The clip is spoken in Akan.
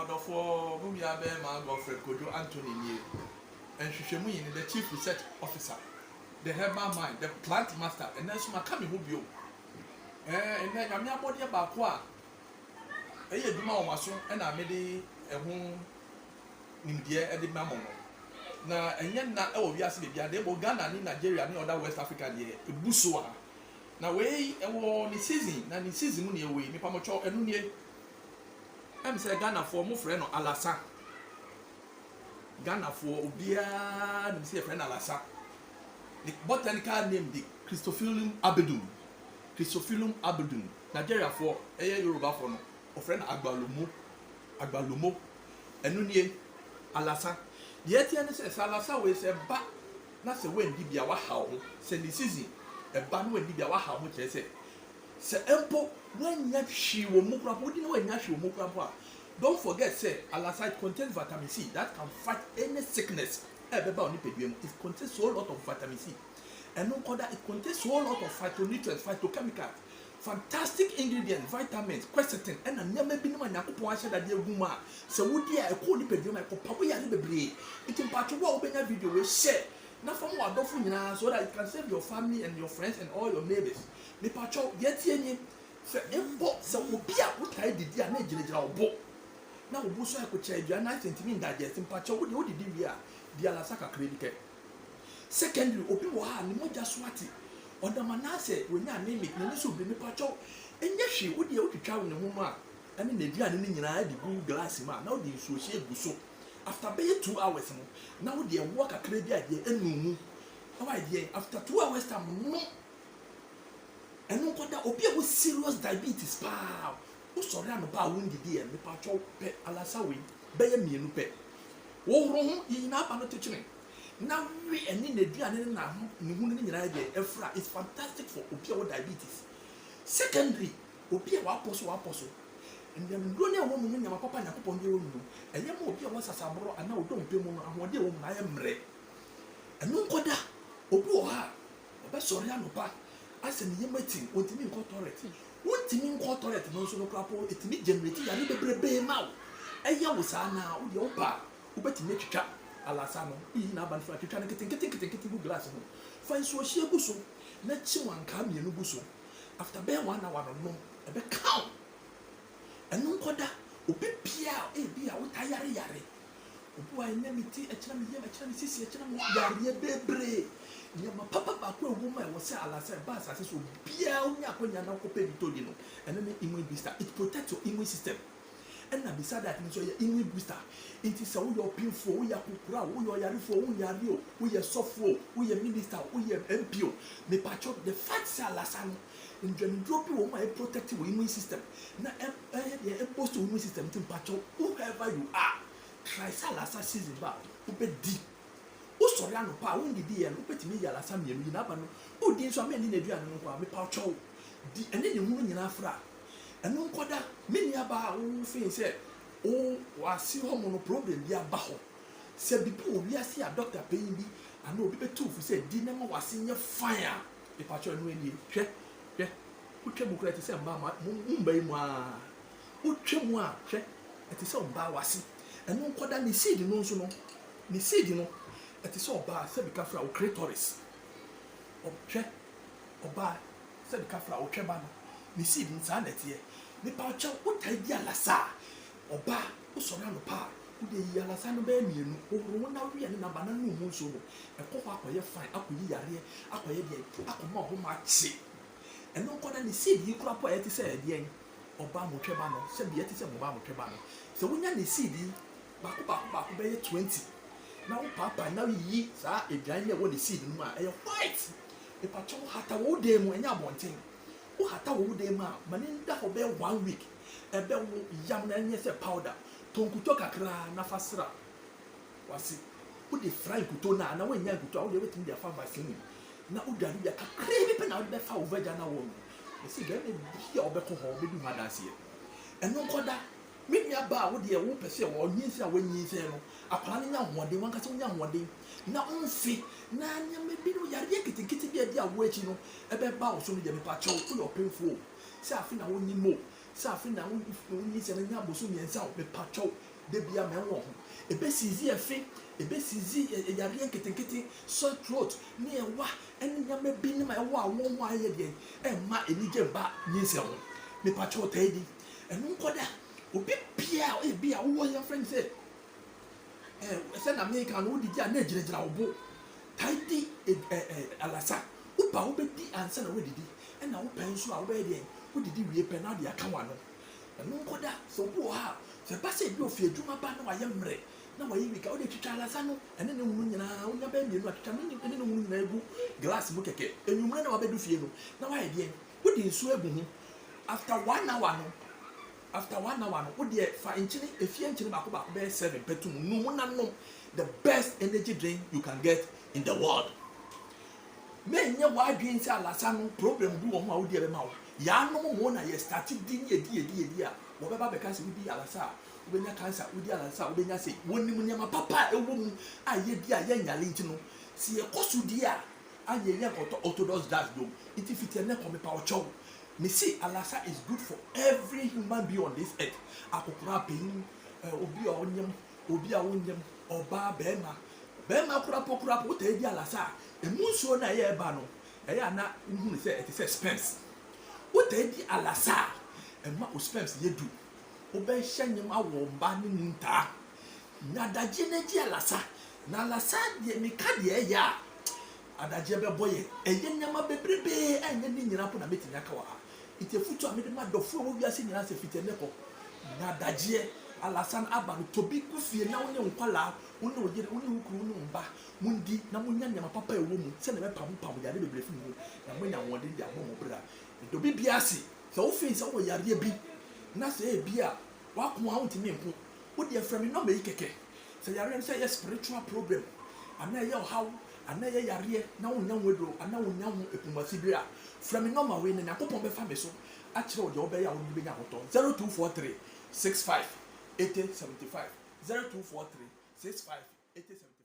Ɔdɔfoɔ, mo nua bɛrima Godfred Kojo Anthony nie. Nhwehwɛmu yi ni, the chief research officer, the herbal mind, the plant master. Ɛnɛ nso maka me ho bio. Ɛnɛ Nyame abɔdeɛ baako a ɛyɛ adwuma wɔ m'aso ɛna mede ɛho nimdeɛ ɛde ma mo no. Na ɛnyɛ nna ɛwɔ wiase baabi a, na mmom Ghana ne Nigeria ne other West Africa deɛ, ebu so a. Na wei ɛwɔ ne season, na ne season mu na ɛwɔ yi. Mepamɔtwɔ, ɛno nie. Sɛ Ghanafoɔ mo frɛ no alasa. Ghanafoɔ obiara nim sɛ yɛfrɛ no alasa. The botanical name de Chrysophyllum albidum, Chrysophyllum albidum. Nigeriafoɔ, ɛyɛ Yorubafoɔ no, wɔfrɛ no agbalumo, agbalumo. Ɛno nie, alasa. Deɛ ɛteɛ ne sɛ alasa wei sɛ ɛba na sɛ wɔndi bi a, wahaw ho. Sɛ ne season ɛba na wɔndi bi a, wahaw ho. Kyerɛ sɛ mpo wɔanya hwee wɔ mu koraa po, wodi na wɔanya hwee wɔ mu koraa po a, don't forget sɛ alasa, it contains vitamin C that can fight any sickness ɛbɛba wɔ nipadua mu. It contains so lot of vitamin C. Ɛno nkɔda, it contains so lot of phytonutrients, phytochemicals, fantastic ingredients, vitamins, quercetin, ɛna nneɛma binom a Nyankopɔn ahyɛ dadeɛ agu mu a sɛ wodi a, ɛkɔ nipadua mu a, ɛkɔpa wo yare bebree. Nti mpatwo, wo a wobɛnya video wei, share na fam wɔ adɔfo nyinaa so that it can save your family and your friends and all your neighbors. Mipatwo, deɛ tie nie: sɛ mpo sɛ obi a wotae didi a na gyinagyina wo bo na wo bo so ɛkɔkyɛ aduane na asɛ ntumi ndigest, mpatwo, wo deɛ wodidi wie a, di alasa kakra bi kɛ. Secondary, obi wɔ ha a ne mogya so ate, ɔdam anaasɛ wɔnya anemic, n'ani so biri, mipatwo, ɛnyɛ hwee. Wo deɛ wotwitwa ne ho mu a ɛne n'aduane no nyinaa de gu glass mu a, na wode nsuo hyɛ gu so. After bɛyɛ 2 hours no, na wode ɛwoɔ kakra bi a deɛ ɛnu mu na wayɛ deɛ, after 2 hours time no. Ɛno nkɔda, obi a wɔ serious diabetes paa, wosɔre anɔpa a wondidi yɛ, mepatwɔ, pɛ alasa wei bɛyɛ mmienu pɛ, wɔhoro ho yiyi n'aba no to kyene na we ɛne n'aduane ne n'aho ne ho ne nyinaa deɛ ɛfra. It's fantastic for obi a wɔ diabetes. Secondary, obi a wapɔ so, wapɔ so nduro ne a ɛwɔ mu no, nyama papa Nyankopɔn de ɛwɔ mu no, ɛyɛ ma obi a wɔ sasaborɔ anaa odompe mu no, ahoɔden a ɛwɔ mu no ayɛ mmerɛ. Ɛno nkɔda, obi wɔ ha a ɔbɛsɔre anɔpa asɛ ne yam ati, wɔntumi nkɔ toilet. Wontumi nkɔ toilet no nso no koraa po, ɛtumi generate yare bebrebee ma wo. Ɛyɛ wo saa na wodeɛ wopa a, wobɛtumi atwitwa alasa no, woyi n'aba no fra, twitwa no nketenkete nketenkete gu glass ho, fa nsuo hyɛ gu so na kyi ankaa mmienu gu so. After bɛyɛ one hour no, nom, ɛbɛka wo. Ɛno nkɔda, obi bia a ebi a wota yare yare, obi wa ɛnɛ mi ti ɛkyerɛ mi yam, ɛkyerɛ mi sisi, ɛkyerɛ mi yareɛ bebree, nneɛma papa baako a ɛwɔ mu a ɛwɔ sɛ alasa ɛba asase so obiara wonya akɔnya na ɔkɔpɛ bi tɔ di no, ɛno ne immune booster. It protect your immune system. Ɛna bisa that nso yɛ immune booster. Nti sɛ woyɛ ɔpinfoɔ, woyɛ akokora, woyɛ ɔyarefoɔ, wonyare o, woyɛ sɔfoɔ, woyɛ minister, woyɛ MP o, mipatwɔ, the fact sɛ alasa no, nduaniduro bi wɔ mu a ɛ protect wɔ immune system na ɛyɛ deɛ ɛ boost wɔ immune system. Nti mpatwɔ, whoever you are, try sɛ alasa season ba, wobɛdi. Wosɔre anɔpa a wondidi yɛ no, wobɛtumi yɛ alasa mmienu yi n'aba no wodi nso a, mɛnni n'aduane no nko a. Mepatwɔ, di ɛne ne hunu nyinaa fra. Ɛno nkɔda, me nua baa a wofin sɛ wo wase hɔ mu no, problem bi aba hɔ sɛ bibi wɔ wiase a, doctor panyin bi anaa obi bɛtu fo sɛ di na ma wase nyɛ fine a, mepatwɔ, ɛno nie. Hwɛ, hwɛ, wotwa mu koraa te sɛ mmaa ma mo mba yi mu a wotwa mu a, hwɛ, ɛte sɛ ɔbaa wase. Ɛno nkɔda, ne seed no nso no, ne seed no ɛte sɛ ɔbaa sɛbi kafra o clitoris. Ɔhwɛ, ɔbaa sɛbi kafra ɔtwɛ ba no, ne seed no saa na ɛteɛ. Nipa ɔkyɛw, wotae di alasa a, ɔbaa wosɔre anɔpa a, wode yi alasa no bɛyɛ mmienu, wohoro wo na wia ne naba na num mu nsuo no, ɛkɔ hɔ akɔyɛ fine, akɔyi yareɛ, akɔyɛ deɛ, akɔma ɔho ma akye. Ɛno nkɔda, ne seed yi kora po a ɛte sɛ ɛdeɛn, ɔbaa motwɛ ba no, sɛbi, ɛte sɛ mɔbaa motwɛ ba no, sɛ wonya ne seed yi baako baako baako bɛyɛ 20 na wopaapa na woyiyi saa aduane no a ɛwɔ ne seed no mu a ɛyɛ white, nipakyɛw, hata wɔ wo dan mu, ɛnyɛ abɔnten. Wohata wɔ wo dan mu a, ma ne nda hɔ bɛyɛ one week, ɛbɛwo yam na ɛnyɛ sɛ powder. Tɔ nkuto kakra na fa sra wase. Wode fra nkuto no a, na woanya nkuto a, wode wobɛtumi de afa Vaseline na wodware bia kakraa bi pɛ na wode bɛfa wo vagina wɔ no. Ɛsɛ bɛrima bi a ɔbɛkɔ hɔ ɔbɛdi ho adanseɛ. Ɛno nkɔda, me nua baa a wodeɛ wopɛ sɛ ɔnyinsɛn a, wɔanyinsɛn no, akwadaa no nya ahoɔden, wankasa wonya ahoɔden na ɔmfe na nneɛma bi no, yareɛ nketenkete bi a ɛdi awoɔ akyi no ɛbɛba wo so no deɛ, mepa kyɛw, woyɛ ɔpemfoɔ o, sɛ afe na wonyim o, sɛ afe na wonyinsɛn no nya aboso 3 o, mepa kyɛw. Da biara ma ɛnwɔ ho. Ɛbɛsizi ɛfe, ɛbɛsizi yareɛ nketenkete, sore throat, ne ɛwa, ɛne nneɛma bi nom a ɛwɔ awɔ ho a ɛyɛ deɛn, ɛmma anigye mba nyinsɛn ho. Mepakyɛw taa di. Ɛno nkɔda. Obi biara a ebi a wowɔ yɛmfrɛ no sɛ ɛɛ sɛ na meka no wodidi a na egyinagyina wo bo. Taa di ɛ ɛ alasa. Woba wobɛdi ansa na woadidi. Ɛna wopɛ nso a wobɛyɛ deɛn, wodidi wie pɛ na wode aka w'ano. Ɛno nko da, sɛ obi wɔ hɔ a, sɛ ɛba sɛ ebi ofi adwuma ba na wayɛ mmerɛ, na wayɛ weak a, wode twitwa alasa no ɛne ne hunu nyinaa, wonya bɛyɛ mmienu a, twitwa ne ne ne hunu nyinaa gu glass mu kɛkɛ. Anwummerɛ na wabɛdu fie no, na wayɛ deɛn? Wode nsuo agu ho. After one hour no, after one hour no, wodeɛ fa nkyene, efie nkyene baako baako bɛyɛ seven pɛ to mu, nom na nom. The best energy drink you can get in the world. Menyɛ w'adwene sɛ alasa no problem bi wɔ ho a wodi ɛbɛma wo. Yaanom mo na yɛ start di ne yɛdi yɛdi yɛdi a wɔbɛba bɛka sɛ wodi alasa a wobɛnya cancer, wodi alasa a wobɛnya sei. Wɔnim nneɛma papa a ɛwɔ mu a yɛdi a yɛnyale nti no, sɛ yɛkɔ so di a ayɛ yɛ nkɔtɔ orthodox drugs biom. Nti fiti ɛnɛ kɔ mepa wo kyɛw. Mese alasa is good for every human being on this earth. Akokora, panyin, obi a ɔnyem, obi a wonyem, ɔbaa, bɛrima. Bɛrima korapo korapo wotaa di alasa a, emu nsuo no a ɛyɛ ɛba no, ɛyɛ a na wohunu sɛ ɛte sɛ sperms. Wotaa di alasa a, ɛma wo sperms yɛ du. Wobɛhyɛ nyem awɔ mba ne mu ntaa. Nya adagyeɛ na gye alasa. Na alasa deɛ meka deɛ ɛyɛ a, adagyeɛ bɛbɔ yɛ. Ɛyɛ nneɛma bebrebee a ɛnyɛ ne nyinaa po na mɛtumi aka wɔ ha. Nti afutuo a mede ma dɔfoɔ a ɛwɔ wiase nyinaa sɛ fiti ɛnnɛ kɔ, nya adagyeɛ. Alasa no aba no, tɔ bi gu fie na wo ne wo nkwadaa, wo ne wo yere, wo ne wo kunu, wo ne wo mba, mondi na monya nneɛma papa a ɛwɔ mu sɛdeɛ ɛbɛpampam yare bebree fi mo mu na moanya ahoɔden de abɔ mo bra. Meda obi biara ase. Sɛ wo feel sɛ wowɔ yareɛ bi na sɛ ebi a w'ako a wontumi nko, wo deɛ frɛ me nɔmba yi kɛkɛ. Sɛ yareɛ no sɛ ɛyɛ spiritual problem anaa ɛyɛ ɔhaw anaa ɛyɛ yareɛ na wonnya ho aduro anaa wonnya ho apumasi bere a, frɛ me nɔmba wei na Nyankopɔn bɛfa me so akyerɛ wo deɛ wobɛyɛ a wode bɛnya ahotɔ. 0243 65 80 75 0243 65 80 75.